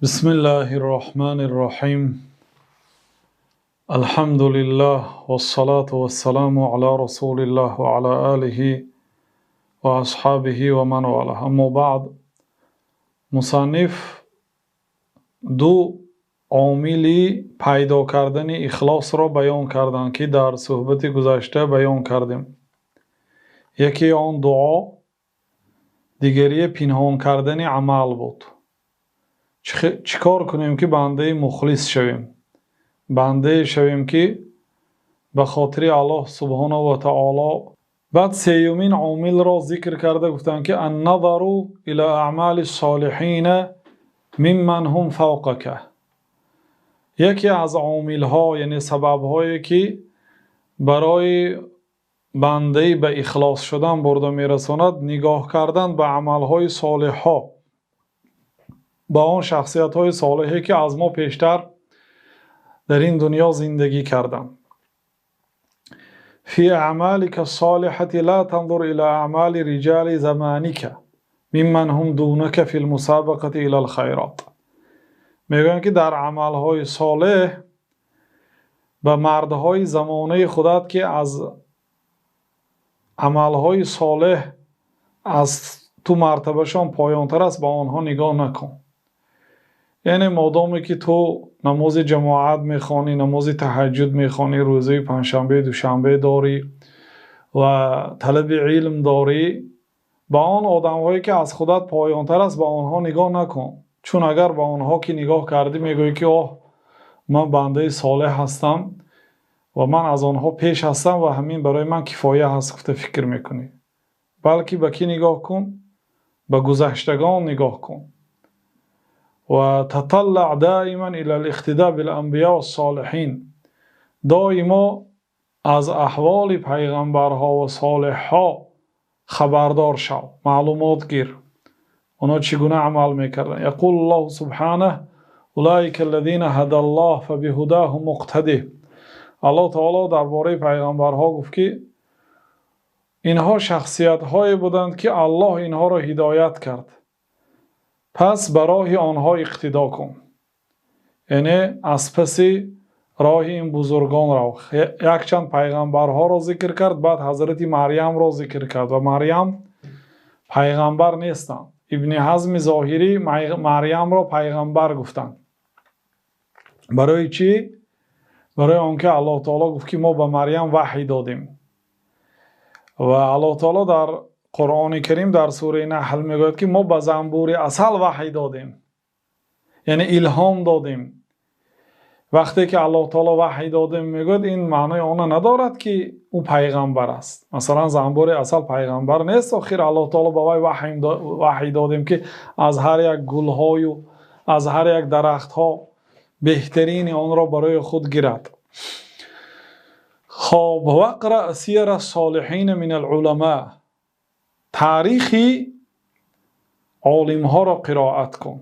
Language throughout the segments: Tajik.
Бисмиллаҳир Роҳманир Роҳим. Алҳамду лиллаҳи вассалату вассаламу ала расулиллаҳи ва ала олиҳи ва асҳобиҳи ва ман валаҳ. Аммо баъд, мусанниф ду омили пайдо кардани ихлосро баён карданд, ки дар суҳбати гузашта баён кардем. Яке он дуо, дигаре пинҳон кардани амал буд. Чӣ кор кунем, ки банда мухлис шавем? Банда шавем, ки ба хотири Аллоҳ субҳонаҳу ва таъоло. Баъд сеюмин омилро зикр карда гуфтанд, ки ан-назару ило аъмолис-солиҳина мимман ҳум фавқака. Яке аз омилҳо, яъне сабабҳое, ки барои банда ба ихлос шудан бурда мерасонад, нигоҳ кардан ба аъмолҳои солеҳҳо, ба он шахсиятҳои солеҳе, ки аз мо пештар дар ин дунё зиндагӣ карданд. Фи аъмолика-ссолиҳати ло танзур ило аъмоли риҷоли замоника мимман ҳум дунака фил-мусобиқати илал-хайрот. Мегӯянд, ки дар аъмолҳои солеҳ ба мардҳои замонаи худат, ки аз аъмолҳои солеҳ аз ту мартабашон поёнтар аст, ба онҳо нигоҳ накун. Яъне модоме ки ту намози ҷамоат мехонӣ, намози таҳаҷҷуд мехонӣ, рӯзаи панҷшанбе, душанбе дорӣ ва талаби илм дорӣ, ба он одамҳое ки аз худат поёнтар аст, ба онҳо нигоҳ накун. Чун агар ба онҳо ки нигоҳ кардӣ, мегӯӣ, ки оҳ, ман бандаи солеҳ ҳастам ва ман аз онҳо пеш ҳастам ва ҳамин барои ман кифоя ҳаст, гуфта фикр мекунӣ. Балки ба кӣ нигоҳ кун? Ба гузаштагон нигоҳ кун. Ва таталлаъ доиман илал-иқтидо бил-анбиё вас-солиҳин. Доимо аз аҳволи пайғамбарҳо ва солеҳҳо хабардор шав, маълумот гир. Онҳо чӣ гуна амал мекарданд? Яқулуллоҳу субҳонаҳу улоика аллазина ҳадаллоҳу фабиҳудоҳум муқтадиҳ. Аллоҳ таъоло дар бораи пайғамбарҳо гуфт, ки инҳо шахсиятҳое буданд, ки Аллоҳ инҳоро ҳидоят кард. Пас ба роҳи онҳо иқтидо кун. Яъне аз паси роҳи ин бузургон рав. Якчанд пайғамбарҳоро зикр кард, баъд ҳазрати Марьямро зикр кард ва Марьям пайғамбар нестанд. Ибни Ҳазми Зоҳирӣ Марьямро пайғамбар гуфтанд. Барои чӣ? Барои он ки Аллоҳ таъоло гуфт, ки мо ба Марьям ваҳй додем. Ва Аллоҳ таъоло дар Қуръони Карим дар сураи Наҳл мегӯяд, ки мо ба занбури асал ваҳй додем. Яъне илҳом додем. Вақте ки Аллоҳ таъоло ваҳй додем мегӯяд, ин маънои онро надорад, ки ӯ пайғамбар аст. Масалан, занбури асал пайғамбар нест, охир Аллоҳ таъоло ба вай ваҳй додем, ки аз ҳар як гулҳою аз ҳар як дарахтҳо беҳтарини онро барои худ гирад. Хоб, вақра сияра солиҳина минал уламо. Таърихи олимҳоро қироат кун.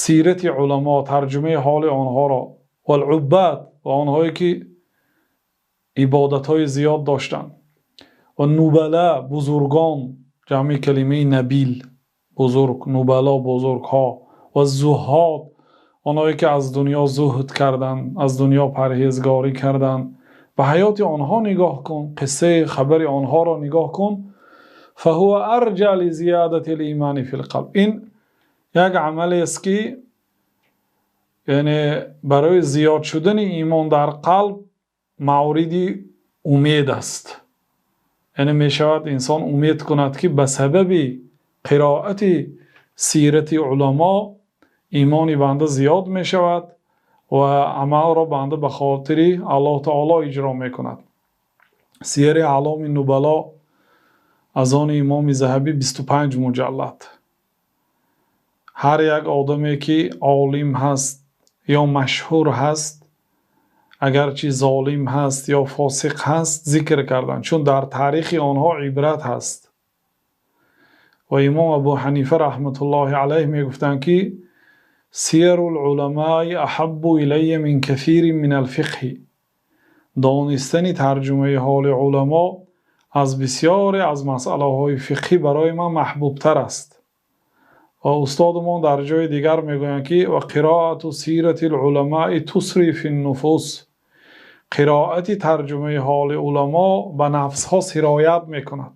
Сирати уламо, тарҷумаи ҳоли онҳоро, вал-уббод ва онҳое ки ибодатҳои зиёд доштанд, ва нубало, бузургон, ҷамъи калимаи набил, бузург, нубало бузургҳо, ва зуҳҳод, онҳое ки аз дунё зуҳд карданд, аз дунё парҳезгорӣ карданд. Ба ҳаёти онҳо нигоҳ кун, қиссаи хабари онҳоро нигоҳ кун. Фаҳува арҷа лизиёдатил имони фил қалб. Ин як амалест, ки яъне барои зиёд шудани имон дар қалб мавриди умед аст. Яъне мешавад инсон умед кунад, ки ба сабаби қироати сирати уламо имони банда зиёд мешавад ва амалро банда ба хотири Аллоҳ таъоло иҷро мекунад. Сияри аъломи нубало аз они имоми Заҳабӣ 25 муҷаллад. Ҳар як одаме ки олим ҳаст ё машҳур ҳаст, агарчи золим ҳаст ё фосиқ ҳаст, зикр карданд, чун дар таърихи онҳо ибрат ҳаст. Ва имом Абу Ҳанифа раҳматуллоҳи алайҳ мегуфтанд, ки сиярул уламои аҳаббу илайя мин касирин минал фиқҳ. Донистани тарҷумаи ҳоли уламо аз бисёре аз масъалаҳои фиқҳӣ барои ман маҳбубтар аст. Ва устодамон дар ҷои дигар мегӯянд, ки ва қироату сирати уламои тусри фин-нуфус, қироати тарҷумаи ҳоли уламо ба нафсҳо сироят мекунад.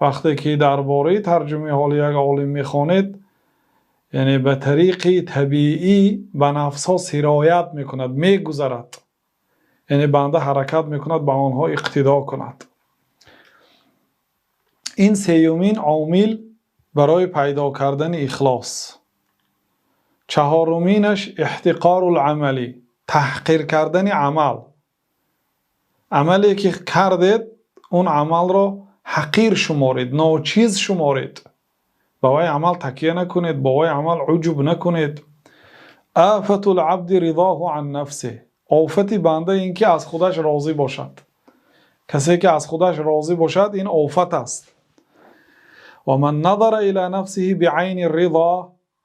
Вақте ки дар бораи тарҷумаи ҳоли як олим мехонед, яъне ба тариқи табиӣ ба нафсҳо сироят мекунад, мегузарад. Яъне банда ҳаракат мекунад ба онҳо иқтидо кунад. Ин сеюмин омил барои пайдо кардани ихлос. Чаҳоруминаш иҳтиқорул-амал, таҳқир кардани амал. Амале ки кардед, он амалро ҳақир шуморед, ночиз шуморед. Ба вай амал такя накунед, ба вай амал уҷуб накунед. Офатул-абди ризоҳу ан нафсиҳ. Офати банда ин ки аз худаш розӣ бошад. Касе ки аз худаш розӣ бошад, ин офат аст. Ва ман назара ила нафсиҳи биайни ризо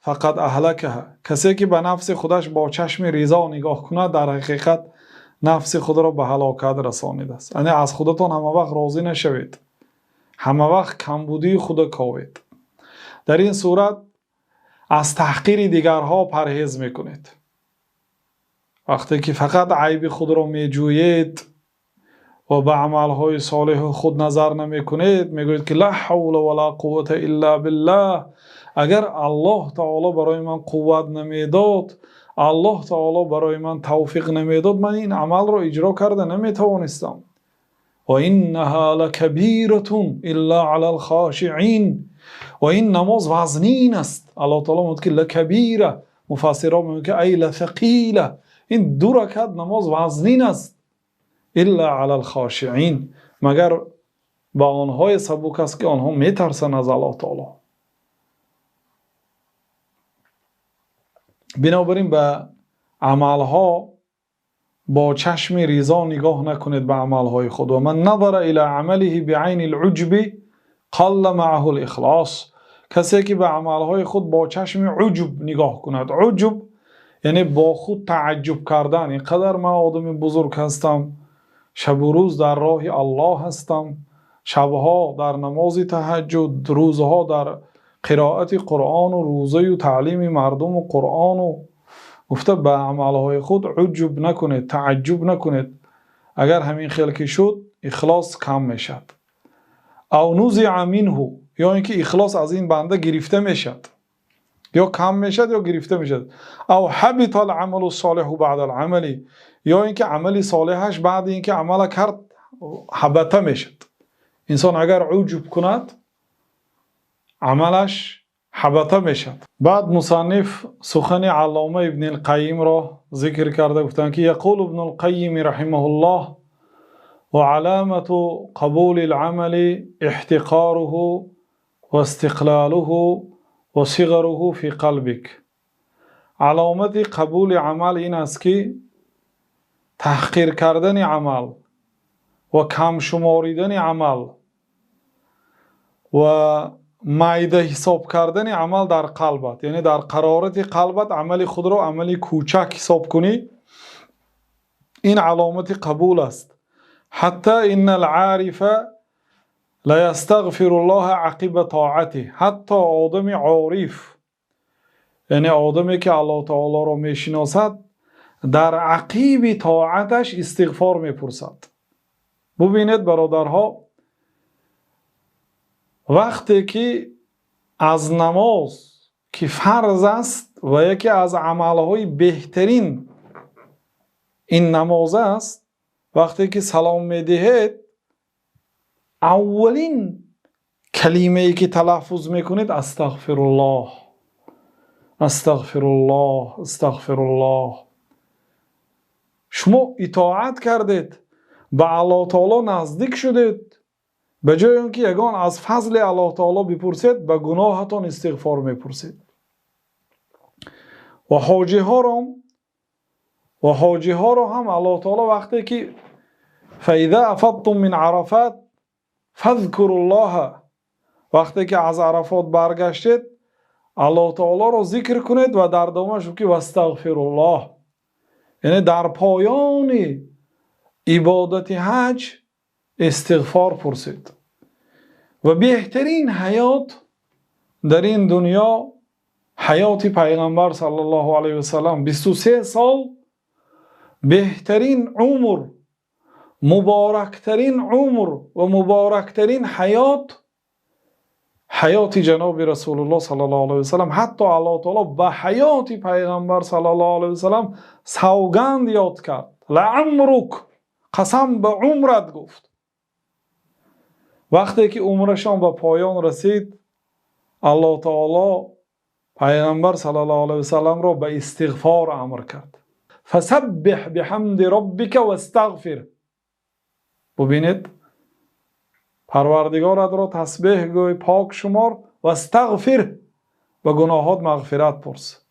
фақад аҳлакаҳа. Касе ки ба нафси худаш бо чашми ризо нигоҳ кунад, дар ҳақиқат нафси худро ба ҳалокат расонидааст. Яъне аз худатон ҳама вақт розӣ нашавед, ҳама вақт камбудии худро ковед. Дар ин сурат аз таҳқири дигарҳо парҳез мекунед. Вақте ки фақат айби худро меҷӯед ва ба амалҳои солеҳи худ назар намекунед, мегӯед ки ла ҳавла ва ла қуввата илла биллаҳ. Агар Аллоҳ таоло барои ман қувват намедод, Аллоҳ таоло барои ман тавфиқ намедод, ман ин амалро иҷро карда наметавонистам. Ва иннаҳа лакабиратун илла алал хошиин. Ва ин намоз вазнин аст. Аллоҳ таоло мегӯяд ки лакабира, муфассирон мегӯянд ки ай ласақила. Ин ду ракат намоз вазнин аст. Илла алал хошиин, магар ба онҳое сабук аст ки онҳо метарсанд аз Аллоҳ таоло. Бинобар ин ба амалҳо бо чашми ризо нигоҳ накунед, ба амалҳои худ. Ва ман назара ила амалиҳи биайнил уҷби қалла маъаҳул ихлос. Касе ки ба амалҳои худ бо чашми уҷб нигоҳ кунад, уҷб яъне бо худ тааҷҷуб кардан, ин қадар ман одами бузург ҳастам, шабу рӯз дар роҳи Аллоҳ ҳастам, шабҳо дар намози таҳаҷҷуд, рӯзҳо дар қироати Қуръону рӯзаю таълими мардуму Қуръону гуфта ба амалҳои худ уҷб накунед, тааҷҷуб накунед. Агар ҳамин хел ки шуд, ихлос кам мешавад. Ав нузиа минҳу, ё ин ки ихлос аз ин банда гирифта мешавад, ё кам мешавад ё гирифта мешавад. Ав ҳабита ал-амалу с-солиҳу баъда ал-амали, ё ин ки амали солиҳаш баъди ин ки амала кард ҳабата мешавад. Инсон агар уҷб кунад, амалаш ҳабата мешавад. Баъд мусанниф сухани Аллома ибни ал-Қайимро зикр карда гуфтанд ки яқул ибну ал-Қайим раҳимаҳуллоҳ ва аламату қабули ал-амали иҳтиқоруҳу ва истиқлолуҳу ва сиғаруҳу фи қалбик. Аломати қабули амал ин аст ки таҳқир кардани амал ва кам шуморидани амал ва майда ҳисоб кардани амал дар қалбат, яъне дар қарорати қалбат амали худро амали кӯчак ҳисоб кунӣ, ин аломати қабул аст. Ҳатта иннал орифа ла ястағфируллоҳа ақиба тоатиҳ. Ҳатто одами ориф, яъне одаме ки Аллоҳ таолоро мешиносад, дар ақиби тоаташ истиғфор мепурсад. Бубинед бародарҳо, вақте ки аз намоз ки фарз аст ва яке аз амалҳои беҳтарин ин намоз аст, вақте ки салом медиҳед, аввалин калимае ки талаффуз мекунед астағфируллоҳ, астағфируллоҳ, астағфируллоҳ. Шумо итоат кардед, ба Аллоҳ таоло наздик шудед, ба ҷои он ки ягон аз фазли Аллоҳ таоло бипурсед, ба гуноҳатон истиғфор мепурсед. Ва ҳоҷиҳоро ҳам Аллоҳ таоло вақте ки фаиза афадтум мин арафат фазкуруллоҳа, вақте ки аз Арафот баргаштед, Аллоҳ таолоро зикр кунед ва дар давомаш ки вастағфируллоҳ, яъне дар поёни ибодати ҳаҷ истиғфор пурсед. Ва беҳтарин ҳаёт дар ин дунё Ҳаёти Пайғамбар саллаллоҳу алайҳи васаллам 23 сол беҳтарин умр, муборактарин умр ва муборактарин ҳаёт, ҳаёти ҷаноби Расулуллоҳ саллаллоҳу алайҳи васаллам. Ҳатто Аллоҳ таоло ба ҳаёти Пайғамбар саллаллоҳу алайҳи васаллам савганд ёд кард. Лаамрук, қасам ба умрат гуфт. Вақте ки умрашон ба поён расид, Аллоҳ таоло Пайғамбар саллаллоҳу алайҳи васалламро ба истиғфор амр кард. Фасаббиҳ биҳамди роббика вастағфир. Бубинед, Парвардигоратро тасбеҳ гӯй, пок шумор, вастағфир, ба гуноҳот мағфират пурс.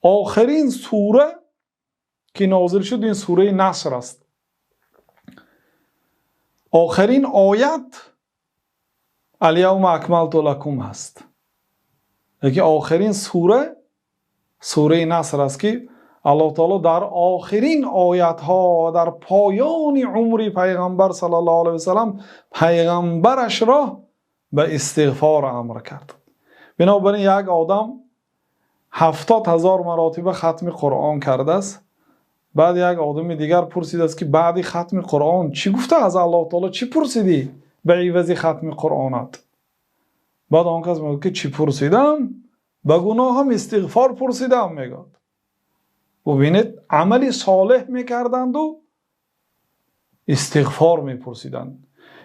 Охирин сура ки нозил шуд, ин сураи Наср аст. Охирин оят Аляавма акмалту лакум ҳаст. Лекин охирин сура сураи Наср аст, ки Аллоҳ таоло дар охирин оятҳо, дар поёни умри Пайғамбар саллаллоҳу алайҳи васаллам пайғамбарашро ба истиғфор амр кард. Бинобар ин як одам 70 000 маротиба хатми Қуръон кардааст. Баъд як одами дигар пурсидааст, ки баъди хатми Қуръон чӣ гуфта, аз Аллоҳ таоло чӣ пурсидӣ ба ивази хатми Қуръонат? Баъд он кас мегӯяд, ки чӣ пурсидам? Ба гуноҳам истиғфор пурсидам, мегӯяд. Бубинед, амали солеҳ мекарданду истиғфор мепурсиданд.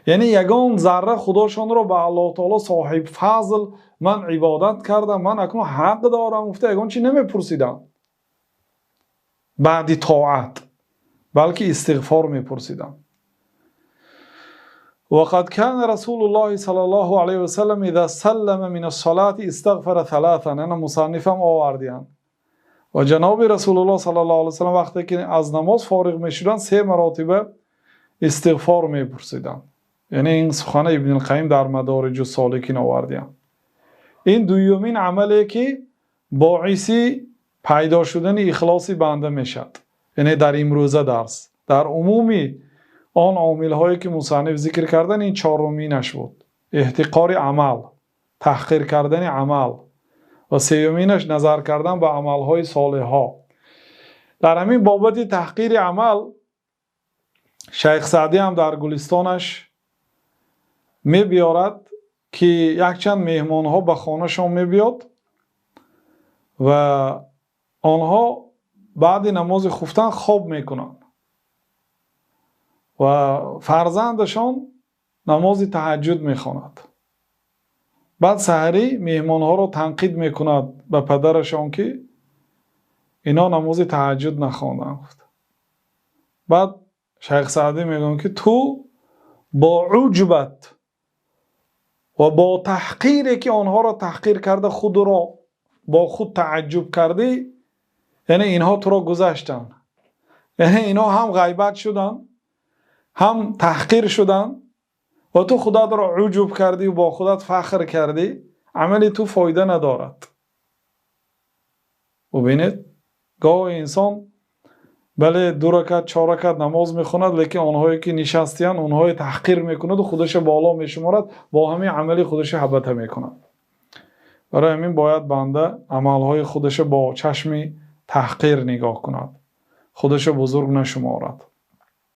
Яъне ягон зарра худошонро ба Аллоҳ таоло соҳиб фазл, ман ибодат кардам, ман акнун ҳақ дорам гуфта, ягон чи намепурсиданд баъди тоат, балки истиғфор мепурсиданд. وقد كان رسول الله صلى الله عليه وسلم إذا سلم من الصلاة استغفر ثلاثا. Ана мусаннифам овардиянд. Ва ҷаноби Расулуллоҳ саллаллоҳу алайҳи васаллам вақте ки аз намоз фориғ мешуданд, се маротиба истиғфор мепурсиданд. Яъне ин сухана Ибни Қайим дар Мадориҷу Соликин овардиянд. Ин дуюмин амале ки боиси пайдо шудани ихлоси банда мешавад. Яъне дар имрӯза дарс, дар умуми он омилҳое ки мусанниф зикр кардан, ин чоруминаш буд: эҳтиқори амал, таҳқир кардани амал, ва сеюминаш назар кардан ба амалҳои солеҳҳо. Дар ҳамин бобати таҳқири амал Шайх Саъдӣ ҳам дар Гулистонаш мебиёрад, ки якчанд меҳмонҳо ба хонашон мебиёд ва онҳо баъди намози хуфтан хоб мекунанд ва фарзандашон намози таҳаҷҷуд мехонад. Баъд саҳарӣ меҳмонҳоро танқид мекунад ба падарашон, ки ино намози таҳаҷҷуд нахонданд, гуфт. Баъд Шайх Саъдӣ мегӯяд, ки ту бо уҷбат ва бо таҳқире ки онҳоро таҳқир карда, худро бо худ тааҷҷуб кардӣ, яъне инҳо туро гузаштанд. Яъне инҳо ҳам ғайбат шуданд, ҳам таҳқир шуданд ва ту худатро уҷуб кардӣ, бо худат фахр кардӣ, амали ту фоида надорад. Бубинед, гоҳе инсон, бале, ду ракат, чор ракат намоз мехонад, лекин онҳое ки нишастиянд, онҳое таҳқир мекунаду худаша боло мешуморад, бо ҳамин амали худаша ҳабата мекунад. Барои ҳамин бояд банда амалҳои худаша бо чашми таҳқир нигоҳ кунад, худаша бузург нашуморад.